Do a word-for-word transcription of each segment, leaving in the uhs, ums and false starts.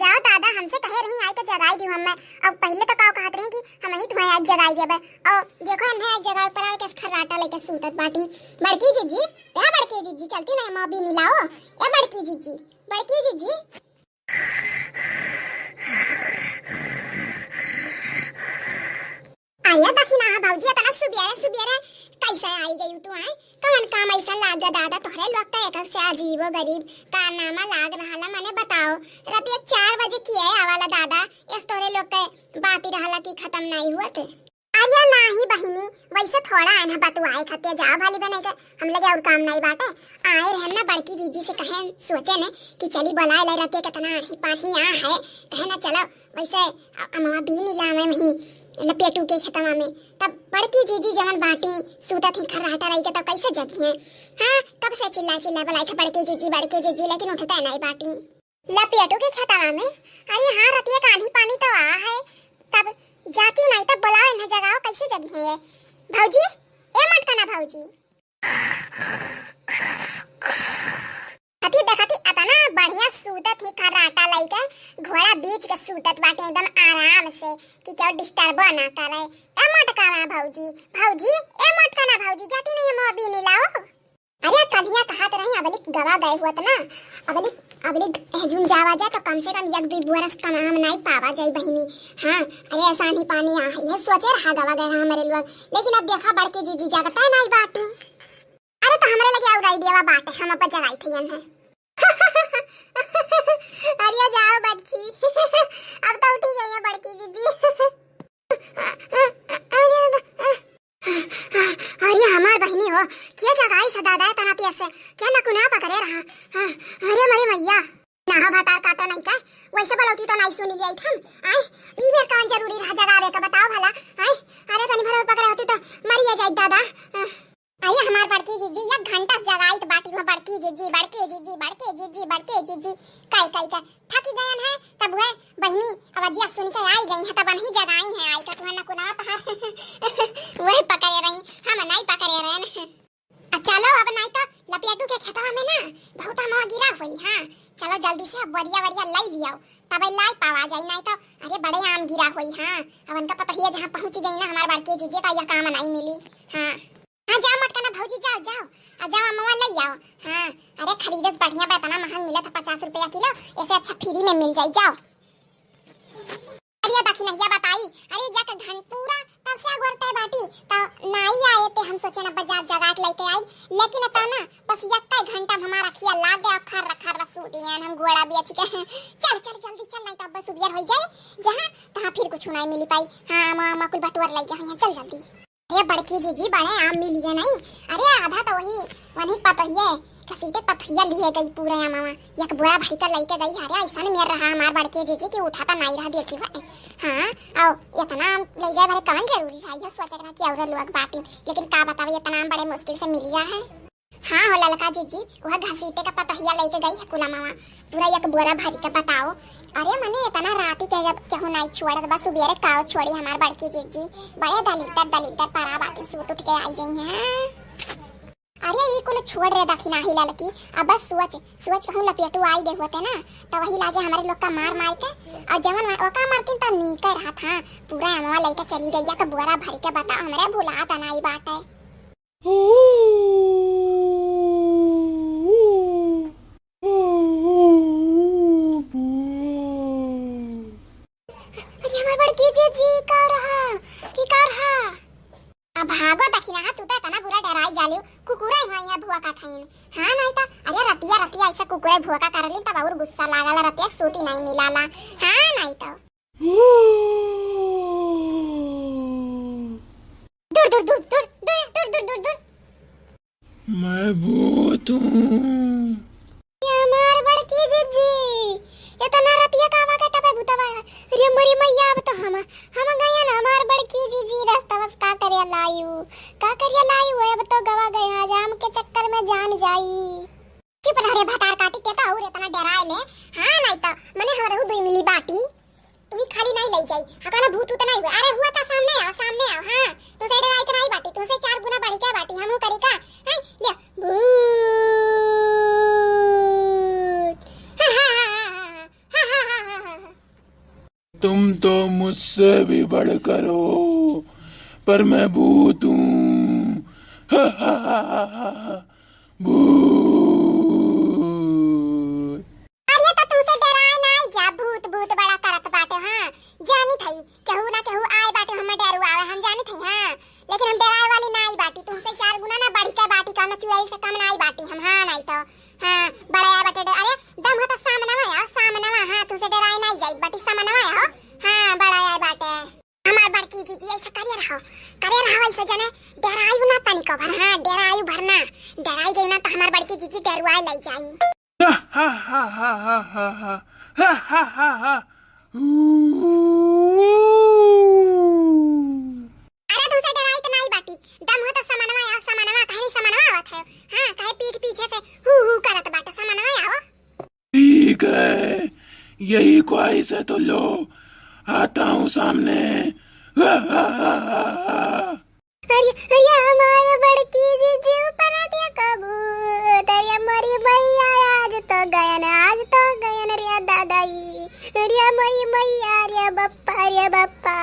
जाओ दादा, हमसे कहे रही आइके जगाई दियो हमें। अब पहिले तो का कहत रही कि हमही तुम्हें आज जगाई देबे। और देखो इन्हें आज जगाए पर आइके खर्राटा लेके सूतत बाटी। बड़की जिज्जी, ए बड़की जिज्जी, चलती नहीं माँ बीनी लाओ। ए बड़की जिज्जी, बड़की जिज्जी। अरे दखिनहा भौजी, इतना सुबेरे सुबेरे कैसे आई गई तू, आए? कवन काम ऐसा लाग गया दादा तोहरे लोग का? एक से अजीबो गरीब कारनामा लाग रहा ला, मने बताओ। रात एक चार बजे किए आवाला दादा, यस तोहरे लोग के बात ही रहला कि खत्म नहीं हुआ थे। अरे नाही बहिनी, वैसे थोड़ा है ना बतुआए खातिर, जाओ भाली बनाई के, हम लगे और काम नहीं बाटे। आए रहन ना बड़की जिज्जी से कहे, सोचे ने कि चली बोलाए ले रहती है, कितना आही पानी यहाँ है, कहे ना चलो वैसे अ-, अमवा बीनी लावे वहीं लपेटू के खेतवा में। तब बड़की जिज्जी जवन बाटी सूतत ही खर्राटा रही के, तब कैसे जगी हैं? हाँ, कब से चिल्ला चिल्ला बोलाई थे बड़की जिज्जी, बड़की जिज्जी, लेकिन उठते नहीं बाटी। लपेटू के खेतवा में? अरे हाँ, रतिया का आंधी पानी तो आ है, तब जाती नहीं, तब बुलाओ इन्हें, जगाओ, कैसे जगी है ये भौजी? ए मटकना भौजी। देखती देखती इतना बढ़िया सूतत ही खर्राटा लइके, घोड़ा बीच के सूतत बाटे एकदम आराम से कि केहू डिस्टर्बो ना करे। ए मोटकावा भौजी, भौजी, ए मोटकाना भौजी, जाती नहीं है मोह बीनी लाओ। अरे कलिया कहत रही अबलिक गवा गए हुआ ना, अबलिक, अबलिक एहजुन जावा जा तो कम से कम एक दुई बोरस कमाम नहीं पावा जाई बहिनी। हाँ, अरे ऐसा नहीं पानी आ, ये सोचे रहा गवा गए रहा हमारे लोग, लेकिन अब देखा बड़के जीजी जगता नहीं बाटे। अरे तो हमरे लगे और आइडिया बाटे, हम अपन जगाई थे यहाँ। अरे जाओ बच्ची, अब तो उठी गई है बड़की दीदी। अरे, अरे हमार बहिनी हो, क्या जगाई से दादा है तना पिया से, क्या नकुना पकड़े रहा। अरे मरी मैया। ना हो भतार काटो नहीं का, वैसे बोलौती तो नहीं सुनी लिया हम। आए, ई बेर कौन जरूरी रहा जगावे का बताओ भला। आए, अरे तनी भर और पकड़े होती तो मरिया जाई दादा। अरे हमार बड़की जीजी एक घंटा से जगाइत बाटी हुआ, बड़की जीजी, बड़की जीजी, बड़की जीजी, बड़की जीजी, कई कई के थकी गयन है। तब हुए बहिनी आवाजिया सुन के आई गई है, तब नहीं जगाई है, आई का तुम्हें नकुना तहार। वही पकड़े रही, हम नहीं पकड़े रहे न। आ चलो अब नहीं तो लपियटू के खेतवा में ना बहुत अमवा गिरा हुई। हाँ चलो जल्दी से अब वरिया वरिया लई लियाओ, तब लाई पावा जाई, नहीं तो अरे बड़े आम गिरा हुई। हाँ अब उनका पतहिया जहाँ पहुँच गई ना हमार बड़की जीजी, तो यह काम नहीं मिली। हाँ। हाँ, जाओ मटकना भौजी, जाओ, जाओ, आ जाओ, अमवा ले आओ। हाँ, अरे खरीदे से बढ़िया बा, इतना महंग मिलत है, पचास रुपया किलो, ऐसे अच्छा फ्री में मिल जाई, जाओ। अरे दखिनहिया बताई, अरे एक घन पूरा तब से अगोरते बाटी, तो नाई आए ते हम सोचे ना बाजार जगा के लेके आई, लेकिन ता ना बस एक घंटा में हमारा खिया लाग गया, खर खर सूत गए हम घोड़ा बेच के। चल चल जल्दी चल, नहीं तो अब सुबियर हो जाई, जहाँ तहाँ फिर कुछ नहीं मिली पाई। हाँ, अमवा अमवा कुल बटोर ले गए हैं, चल जल्दी। अरे बड़की जीजी, बड़े आम मिल गए नहीं। अरे आधा तो वही, वही पतोहिए, घसीटे पतोहिया लिए गई पूरे आमवा। एक बोरा भरी का लेके गई। अरे ऐसा मेर रहा हमार बड़की जीजी कि उठाता नहीं रहा, देखी हुआ। हाँ, आओ इतना आम ले जाए भरे कवन जरूरी है, यह सोच रहा कि और लोग बाटी, लेकिन का बतावे इतना आम बड़े मुश्किल से मिल गया है। हाँ हो ललका जीजी, वह घसीटे का पतोहिया लेके गई है कुल अमवा, पूरा एक बोरा भरी के बताओ। अरे मने इतना राती के जब केहू नहीं छोड़त बा, सुबेरे काव छोड़ी हमार बड़की जीजी, बड़े दलिद्दर दलिद्दर परा बाटे, सूत उठ के आई जाई हैं। अरे ई कुल छोड़ रे दखिनही ललकी, अब बस सोच सोच कहूँ लपेटू आई गए होते ना, तो वही लागे हमारे लोग का मार मार के, और जवन ओका मारतीन तो नीके रहा था, पूरा अमवा लेके चली गई, एक बोरा भरी के बताओ, हमरे भुलात नहीं बाटे। अरे हमार बड़की जीजी, का रहा? ई का रहा? अब भागो दखिनहा, तू तो इतना बुरा डराई जालियो, कुकुरे हुआ यहाँ भुआ का थईन। हाँ नहीं तो, अरे रतिया रतिया ऐसा कुकुरे भुआ का करलिन, तब और गुस्सा लागला, रतिया सूती नहीं मिलाला। हाँ नहीं तो। दूर, दूर, दूर। मैं भूत हूँ। ये हमार बड़की जीजी, इतना रतिया का आवा के तबे भूतवा है। अरे मोरी मैया, अब तो हम, हम गए ना, हमार बड़की जीजी, रास्ता बस का करिया लायू, का करिया लायू है, अब तो गवा गए, आज आम के चक्कर में जान जाई। चुप रह रे भतार काटी के, तो और इतना डराए ले। हाँ, नहीं तो मने हमरहू दुई मिली बाटी। तू ही खाली नहीं ले जाई। हाँ, कहना भूत उत नहीं हुआ। अरे हुआ तो सामने आओ, सामने आओ। हाँ, तुसे डराई तो नहीं बाटी, तुसे चार गुना बढ़ी क्या बाटी, हम करी का? हैं? ले, भूत। हाँ, हाँ, हाँ, हाँ, हाँ। तुम तो मुझसे भी बढ़कर हो, पर मैं भूत हूँ। भूत। अरे तो तुमसे डराए नाई जा, भूत भूत बड़ा करत बाटे, हाँ। जानित हई, केहू ना केहू आए बाटे, हमें डरुआवे, हम जानित हई, हाँ। लेकिन हम डराए वाली नाई बाटी, तुमसे चार गुना ना बढ़ के बाटी, कौनो चुड़ैल से कम नाई बाटी हम, हाँ, नाई तो, हाँ, बड़ा आए बाटे डर-, अरे, दम हो तो सामनवा आओ, सामनवा, हाँ, तुमसे डराए नाई जाई बाटी, सामनवा आओ, हाँ, बड़ा आए बाटे। हमार बड़की जीजी ऐसे करे रहो, करे रहो ऐसे, जने डरायु ना तनिको भर, हाँ, डरायु भर ना, डराई गई ना तो हमार बड़की जीजी डरुआए लई जाई। अरे तुमसे डराई तो नाई बाटी, दम हो तो समनवा आओ, समनवा, कहीं समनवा आवत है, हाँ, कहे पीठ पीछे से हु हु करत बाटे, समनवा आओ। ठीक है, यही ख्वाहिश है तो लो, आता हूँ सामने। अरे, अरे, हमार बड़की जीजी ऊपर दिया कबूतर, अरे, मोरी मैया, आज तो गयन, आज तो गयन रे दादाई, अरे, मोरी मैया, रे बप्पा, रे बप्पा।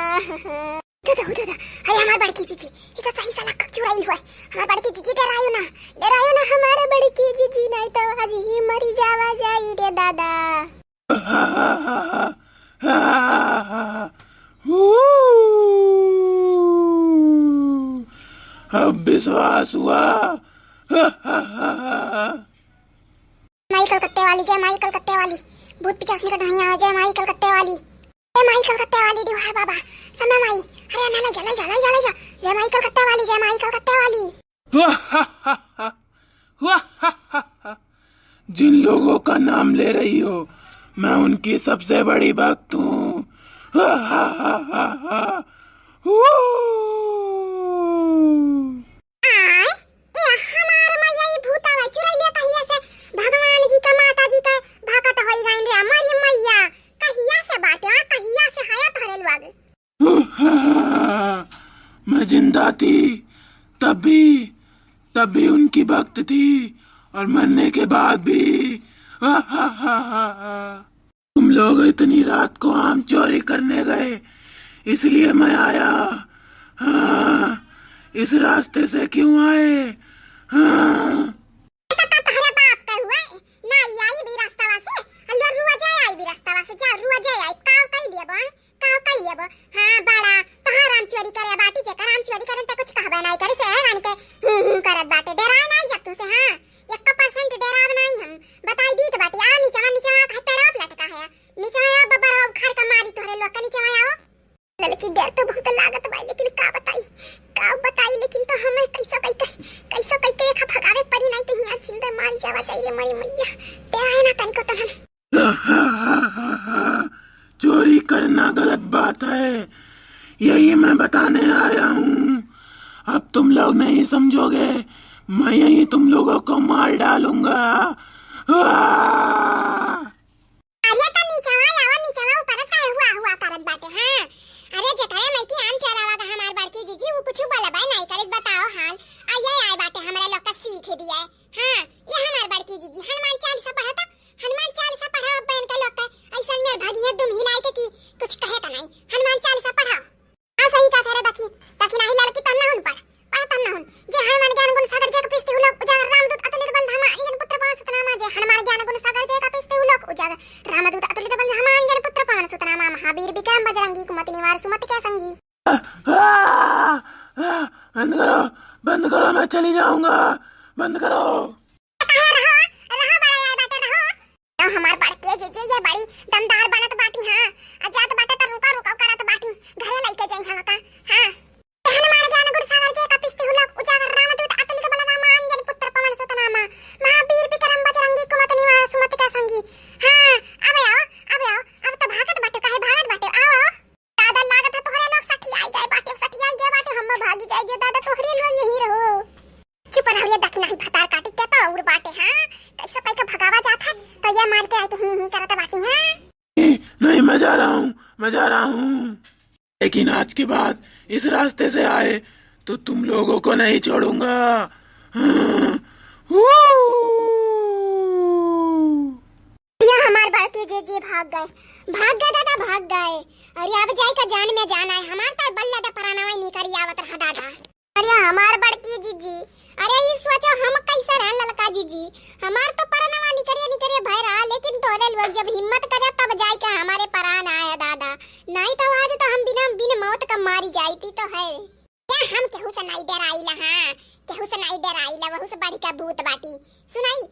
दादा, हो दादा, अरे, हमार बड़की जीजी, ये तो सही साला कब चुड़ैल हुआ है। हमार बड़की जीजी, डरायो ना, डरायो ना, हमार बड़की जीजी, नहीं तो आज ही मरी जावा जाई रे दादा। अब विश्वास हुआ। माई कलकत्ते वाली, जय माई कलकत्ते वाली, भूत पिचास निकट नहीं आवे, जय माई कलकत्ते वाली, जय माई कलकत्ते वाली, डिवार बाबा, समय माई, अरे ना ले जा, ले जा, ले जा, ले जा, जय माई कलकत्ते वाली, जय माई कलकत्ते वाली। जिन लोगों का नाम ले रही हो, मैं उनकी सबसे बड़ी भक्त हूँ। आय, ए हमार मैया, ई भूतवा चुड़ैलिया कहिया से भगवान जी का, माता जी का भगत होई गइन रे, हमारी मैया कहिया से बाटे, हाँ, कहिया से हया तोहरे लोग। मैं जिंदा थी तब भी, तब भी उनकी भक्त थी, और मरने के बाद भी। तुम लोग इतनी रात को आम चोरी करने गए, इसलिए मैं आया। हाँ, इस रास्ते से क्यों आए? हाँ। तो, तो तोहरे बाप के हुए, ना आई भी रास्ता से, अल्लाह रुआ जाए आई भी रास्ता से, जा रुआ जाए आई, काव कई लिए बा? काव कई लेबो? हाँ, बड़ा, तोहार आम चोरी करे बाटी, जेकर आम चोरी करे ते कुछ कहबे नाई करे, से रानी के हूँ, हूँ करत बाटे। डेराए नाई जब तू से, हाँ, एक percent डेराब नाई हम। बताई दीत बाटी, आ नीचवा, नीचवा कहे तड़प लटका है। नीचवा आ बबरवा उखाड़ के मारी तोहरे लोग के, नीचवा आओ। ललकी, डर तो बहुत लागत बा, लेकिन का बताई, का बताई, लेकिन तो हमें कैसा कई के, कैसा कई के एक भगावे परी, नाई तो हियाँ जिंदा मारी जावा जाई रे मरी मैया। डेराए ना तनिको तनन। चोरी करना गलत बात है, यही मैं बताने आया हूँ। अब तुम लोग नहीं समझोगे, मैं यहीं तुम लोगों को मार डालूंगा। आह! अरे तो नीचवा आवा, नीचवा ऊपर से हुआ हुआ करत बाटे, हाँ। अरे जेकरे मैं की आम चोरावा गा हमार बड़की जीजी, वो कुछ बोलबे नहीं करिस, बताओ हाल। आ ये आए बाटे हमरा लोग का सीख दिया है। हाँ, ये हमार बड़की जीजी हनुमान चालीसा पढ़ा था, हनुमान चालीसा पढ़ा अब बहन के लोग के, ऐसन मेर भगिया दुम हिलाई के कि कुछ कहे का नहीं। हनुमान चालीसा पढ़ा। हाँ, सही कहा थे रे दखी, दखी नाही ललकी तब ना हुन पढ़, पढ़ तब ना हुन। जे हनुमान ज्ञान गुण सागर जे कपीस तिहु लोक उजागर, रामदूत अतुलित बल धामा अंजन पुत्र पवन सुत नामा। जे हनुमान ज्ञान गुण सागर जे कपीस तिहु लोक उजागर, रामदूत अतुलित बल धामा अंजन पुत्र पवन सुत नामा। महावीर विक्रम बजरंगी कुमति निवार सुमति के संगी। आ, आ, आ, बंद करो, बंद करो, मैं चली जाऊंगा, बंद करो। रहो, रहो बड़ा यार बाटे रहो। तो हमार बड़के जीजी ये बड़ी दमदार बनत बाटी, हाँ। आ जात बाटे त रुका रुका करत बाटी, घरे लइके जाई हम का, हाँ। हनुमान ज्ञान गुण सागर जे कपीस तिहु लोक उजागर, रामदूत अतुलित बल धामा अंजन पुत्र पवन सुत नामा। महावीर विक्रम बजरंगी कुमति निवार सुमति के संगी। हाँ, अब आओ, अब आओ, अब तो भागत बाटे, काहे भागत बाटे, आओ, आओ। दादा, लागत है तोहरे लोग सठियाई गए बाटे, सठियाई गए बाटे, हम भागी जाएंगे दादा, तोहरे लोग यही रहो। चुप रहो, ये दखी नाही भतार काटी ते तो और बाटे, हाँ? कैसे कई के भगावा जात है, तो ये मार के आए के ही, ही करत बाटी, हाँ? नहीं, नहीं, मैं जा रहा हूँ, मैं जा रहा हूँ। लेकिन आज के बाद इस रास्ते से आए तो तुम लोगों को नहीं छोड़ूंगा। हाँ। हू। या हमार बड़की जी, जी भाग गए, भाग गए दादा, भाग गए। अरे अब जाई का जान में जान आए, हमार तो बल्ला दा परानवा निकरी आवत रहा दादा। अरे हमार बड़की जीजी, अरे ई सोचो हम कैसे रहन ललका जीजी, हमार तो परानवा निकरे निकरे भय रहा, लेकिन तोरे लोग जब हिम्मत करे तब जाई का हमारे परान आया दादा, नहीं तो आज तो हम बिना बिन मौत का मारी जाईती तो है। क्या हम केहू से नहीं डराइला, हाँ, केहू से नहीं डराइला, वहू से बढ़ के भूत बाटी। सुनाई,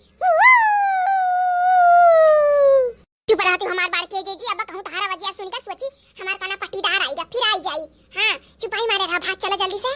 चुप रहती हमार बड़की जीजी, अब कहूँ तहारा वजिया सुन के सोची हमार काना पट्टीदार आइगा, फिर आई जाई। हाँ, चुपाई मारे रहा, भाग चला जल्दी से।